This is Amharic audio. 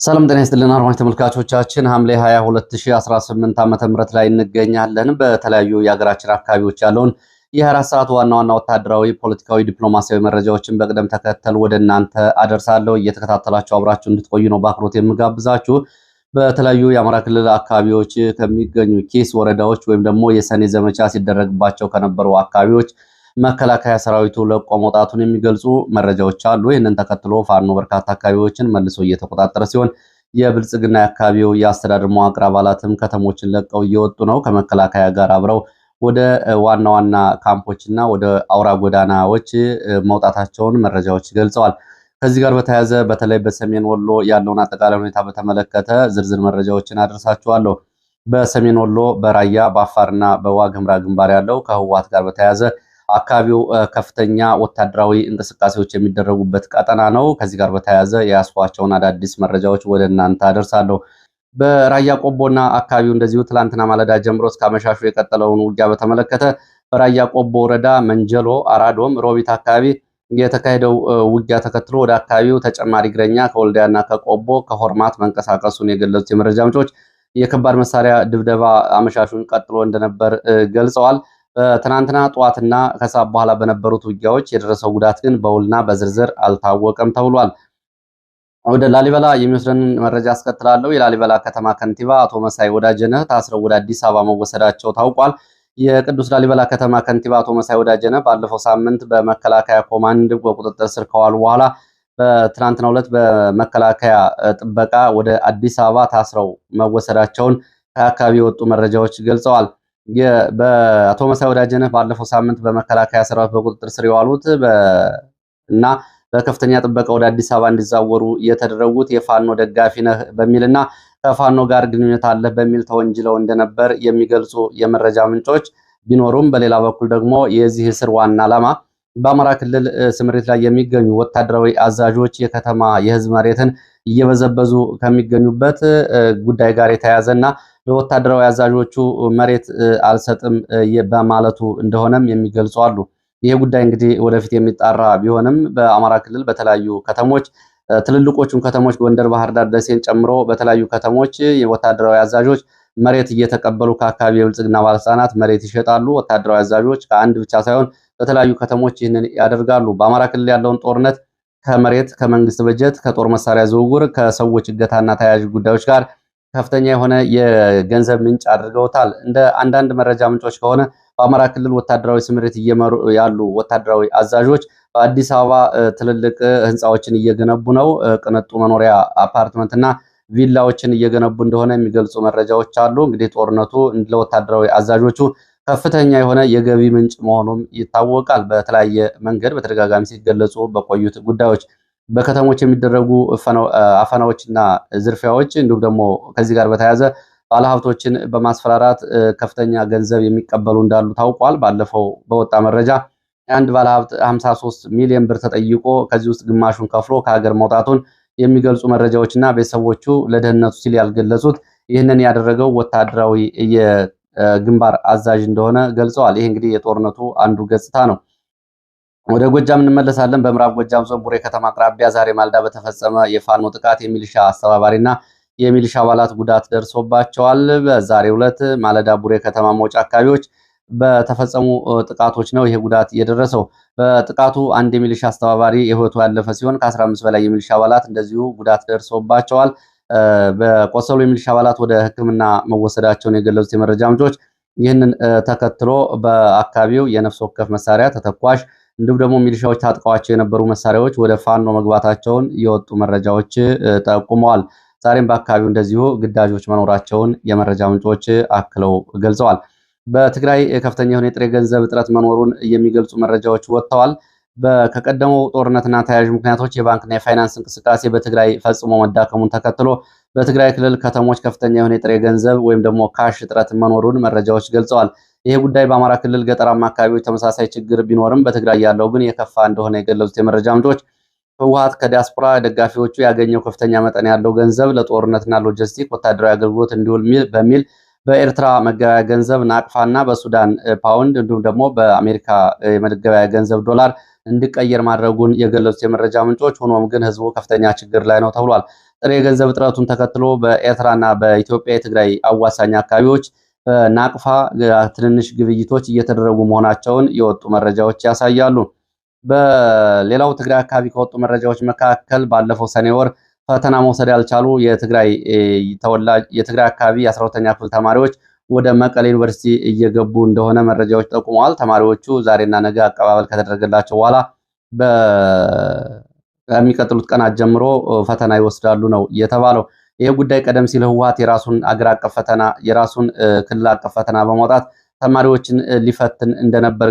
ሰላም ጤና ይስጥልን አድማጭ ተመልካቾቻችን፣ ሐምሌ 20 2018 ዓ.ም ላይ እንገኛለን። በተለያዩ የሀገራችን አካባቢዎች ያለውን የ24 ሰዓት ዋና ዋና ወታደራዊ፣ ፖለቲካዊ፣ ዲፕሎማሲያዊ መረጃዎችን በቅደም ተከተል ወደ እናንተ አደርሳለሁ። እየተከታተላችሁ አብራችሁ እንድትቆዩ ነው በአክብሮት የምጋብዛችሁ። በተለያዩ የአማራ ክልል አካባቢዎች ከሚገኙ ኪስ ወረዳዎች ወይም ደግሞ የሰኔ ዘመቻ ሲደረግባቸው ከነበሩ አካባቢዎች መከላከያ ሰራዊቱ ለቆ መውጣቱን የሚገልጹ መረጃዎች አሉ። ይህንን ተከትሎ ፋኖ በርካታ አካባቢዎችን መልሶ እየተቆጣጠረ ሲሆን የብልጽግና የአካባቢው የአስተዳደር መዋቅር አባላትም ከተሞችን ለቀው እየወጡ ነው። ከመከላከያ ጋር አብረው ወደ ዋና ዋና ካምፖችና ወደ አውራ ጎዳናዎች መውጣታቸውን መረጃዎች ገልጸዋል። ከዚህ ጋር በተያያዘ በተለይ በሰሜን ወሎ ያለውን አጠቃላይ ሁኔታ በተመለከተ ዝርዝር መረጃዎችን አደርሳችኋለሁ። በሰሜን ወሎ በራያ በአፋርና በዋግ ኽምራ ግንባር ያለው ከህወሓት ጋር በተያያዘ አካባቢው ከፍተኛ ወታደራዊ እንቅስቃሴዎች የሚደረጉበት ቀጠና ነው። ከዚህ ጋር በተያያዘ የያዝኳቸውን አዳዲስ መረጃዎች ወደ እናንተ አደርሳለሁ። በራያ ቆቦና አካባቢው እንደዚሁ ትላንትና ማለዳ ጀምሮ እስከ አመሻሹ የቀጠለውን ውጊያ በተመለከተ በራያ ቆቦ ወረዳ መንጀሎ፣ አራዶም፣ ሮቢት አካባቢ የተካሄደው ውጊያ ተከትሎ ወደ አካባቢው ተጨማሪ እግረኛ ከወልዲያና ከቆቦ ከሆርማት መንቀሳቀሱን የገለጹት የመረጃ ምንጮች የከባድ መሳሪያ ድብደባ አመሻሹን ቀጥሎ እንደነበር ገልጸዋል። በትናንትና ጠዋትና ከሰዓት በኋላ በነበሩት ውጊያዎች የደረሰው ጉዳት ግን በውልና በዝርዝር አልታወቀም ተብሏል። ወደ ላሊበላ የሚወስደንን መረጃ አስከትላለሁ። የላሊበላ ከተማ ከንቲባ አቶ መሳይ ወዳጀነህ ታስረው ወደ አዲስ አበባ መወሰዳቸው ታውቋል። የቅዱስ ላሊበላ ከተማ ከንቲባ አቶ መሳይ ወዳጀነህ ባለፈው ሳምንት በመከላከያ ኮማንድ በቁጥጥር ስር ከዋሉ በኋላ በትናንትናው ዕለት በመከላከያ ጥበቃ ወደ አዲስ አበባ ታስረው መወሰዳቸውን ከአካባቢ የወጡ መረጃዎች ገልጸዋል። በአቶ መሳይ ወዳጀነህ ባለፈው ሳምንት በመከላከያ ሰራዊት በቁጥጥር ስር የዋሉት እና በከፍተኛ ጥበቃ ወደ አዲስ አበባ እንዲዛወሩ የተደረጉት የፋኖ ደጋፊ ነህ በሚልና ከፋኖ ጋር ግንኙነት አለህ በሚል ተወንጅለው እንደነበር የሚገልጹ የመረጃ ምንጮች ቢኖሩም በሌላ በኩል ደግሞ የዚህ እስር ዋና ዓላማ በአማራ ክልል ስምሪት ላይ የሚገኙ ወታደራዊ አዛዦች የከተማ የህዝብ መሬትን እየበዘበዙ ከሚገኙበት ጉዳይ ጋር የተያያዘ እና ለወታደራዊ አዛዦቹ መሬት አልሰጥም በማለቱ እንደሆነም የሚገልጹ አሉ። ይሄ ጉዳይ እንግዲህ ወደፊት የሚጣራ ቢሆንም በአማራ ክልል በተለያዩ ከተሞች ትልልቆቹን ከተሞች ጎንደር፣ ባህር ዳር፣ ደሴን ጨምሮ በተለያዩ ከተሞች የወታደራዊ አዛዦች መሬት እየተቀበሉ ከአካባቢ የብልጽግና ባለስልጣናት መሬት ይሸጣሉ። ወታደራዊ አዛዦች ከአንድ ብቻ ሳይሆን በተለያዩ ከተሞች ይህንን ያደርጋሉ። በአማራ ክልል ያለውን ጦርነት ከመሬት፣ ከመንግስት በጀት፣ ከጦር መሳሪያ ዝውውር፣ ከሰዎች እገታና ተያያዥ ጉዳዮች ጋር ከፍተኛ የሆነ የገንዘብ ምንጭ አድርገውታል። እንደ አንዳንድ መረጃ ምንጮች ከሆነ በአማራ ክልል ወታደራዊ ስምሪት እየመሩ ያሉ ወታደራዊ አዛዦች በአዲስ አበባ ትልልቅ ህንፃዎችን እየገነቡ ነው። ቅንጡ መኖሪያ አፓርትመንት እና ቪላዎችን እየገነቡ እንደሆነ የሚገልጹ መረጃዎች አሉ። እንግዲህ ጦርነቱ ለወታደራዊ አዛዦቹ ከፍተኛ የሆነ የገቢ ምንጭ መሆኑም ይታወቃል። በተለያየ መንገድ በተደጋጋሚ ሲገለጹ በቆዩት ጉዳዮች በከተሞች የሚደረጉ አፈናዎችና ዝርፊያዎች እንዲሁም ደግሞ ከዚህ ጋር በተያያዘ ባለሀብቶችን በማስፈራራት ከፍተኛ ገንዘብ የሚቀበሉ እንዳሉ ታውቋል። ባለፈው በወጣ መረጃ አንድ ባለሀብት 53 ሚሊዮን ብር ተጠይቆ ከዚህ ውስጥ ግማሹን ከፍሎ ከሀገር መውጣቱን የሚገልጹ መረጃዎችና ቤተሰቦቹ ለደህንነቱ ሲል ያልገለጹት ይህንን ያደረገው ወታደራዊ የግንባር አዛዥ እንደሆነ ገልጸዋል። ይህ እንግዲህ የጦርነቱ አንዱ ገጽታ ነው። ወደ ጎጃም እንመለሳለን። በምዕራብ ጎጃም ዞን ቡሬ ከተማ አቅራቢያ ዛሬ ማልዳ በተፈጸመ የፋኖ ጥቃት የሚሊሻ አስተባባሪና የሚሊሻ አባላት ጉዳት ደርሶባቸዋል። በዛሬው ዕለት ማለዳ ቡሬ ከተማ መውጫ አካባቢዎች በተፈጸሙ ጥቃቶች ነው ይሄ ጉዳት የደረሰው። በጥቃቱ አንድ የሚሊሻ አስተባባሪ የህይወቱ ያለፈ ሲሆን ከ15 በላይ የሚሊሻ አባላት እንደዚሁ ጉዳት ደርሶባቸዋል። በቆሰሉ የሚሊሻ አባላት ወደ ሕክምና መወሰዳቸውን የገለጹት የመረጃ ምንጮች ይህንን ተከትሎ በአካባቢው የነፍስ ወከፍ መሳሪያ ተተኳሽ እንዲሁም ደግሞ ሚሊሻዎች ታጥቀዋቸው የነበሩ መሳሪያዎች ወደ ፋኖ መግባታቸውን የወጡ መረጃዎች ጠቁመዋል። ዛሬም በአካባቢው እንደዚሁ ግዳጆች መኖራቸውን የመረጃ ምንጮች አክለው ገልጸዋል። በትግራይ ከፍተኛ የሆነ የጥሬ ገንዘብ እጥረት መኖሩን የሚገልጹ መረጃዎች ወጥተዋል። ከቀደመው ጦርነትና ተያያዥ ምክንያቶች የባንክና የፋይናንስ እንቅስቃሴ በትግራይ ፈጽሞ መዳከሙን ተከትሎ በትግራይ ክልል ከተሞች ከፍተኛ የሆነ የጥሬ ገንዘብ ወይም ደግሞ cash እጥረት መኖሩን መረጃዎች ገልጸዋል። ይህ ጉዳይ በአማራ ክልል ገጠራማ አካባቢዎች ተመሳሳይ ችግር ቢኖርም በትግራይ ያለው ግን የከፋ እንደሆነ የገለጹት የመረጃ ምንጮች ህወሓት ከዲያስፖራ ደጋፊዎቹ ያገኘው ከፍተኛ መጠን ያለው ገንዘብ ለጦርነትና ሎጂስቲክ ወታደራዊ አገልግሎት እንዲውል በሚል በኤርትራ መገበያያ ገንዘብ ናቅፋና በሱዳን ፓውንድ እንዲሁም ደግሞ በአሜሪካ የመገበያያ ገንዘብ ዶላር እንዲቀየር ማድረጉን የገለጹት የመረጃ ምንጮች፣ ሆኖም ግን ህዝቡ ከፍተኛ ችግር ላይ ነው ተብሏል። ጥሬ የገንዘብ እጥረቱን ተከትሎ በኤርትራና በኢትዮጵያ የትግራይ አዋሳኝ አካባቢዎች በናቅፋ ትንንሽ ግብይቶች እየተደረጉ መሆናቸውን የወጡ መረጃዎች ያሳያሉ። በሌላው ትግራይ አካባቢ ከወጡ መረጃዎች መካከል ባለፈው ሰኔ ወር ፈተና መውሰድ ያልቻሉ የትግራይ ተወላጅ የትግራይ አካባቢ የ12ኛ ክፍል ተማሪዎች ወደ መቀሌ ዩኒቨርሲቲ እየገቡ እንደሆነ መረጃዎች ጠቁመዋል። ተማሪዎቹ ዛሬና ነገ አቀባበል ከተደረገላቸው በኋላ በሚቀጥሉት ቀናት ጀምሮ ፈተና ይወስዳሉ ነው የተባለው። ይህ ጉዳይ ቀደም ሲል ህወሓት የራሱን አገር አቀፍ ፈተና የራሱን ክልል አቀፍ ፈተና በማውጣት ተማሪዎችን ሊፈትን እንደነበር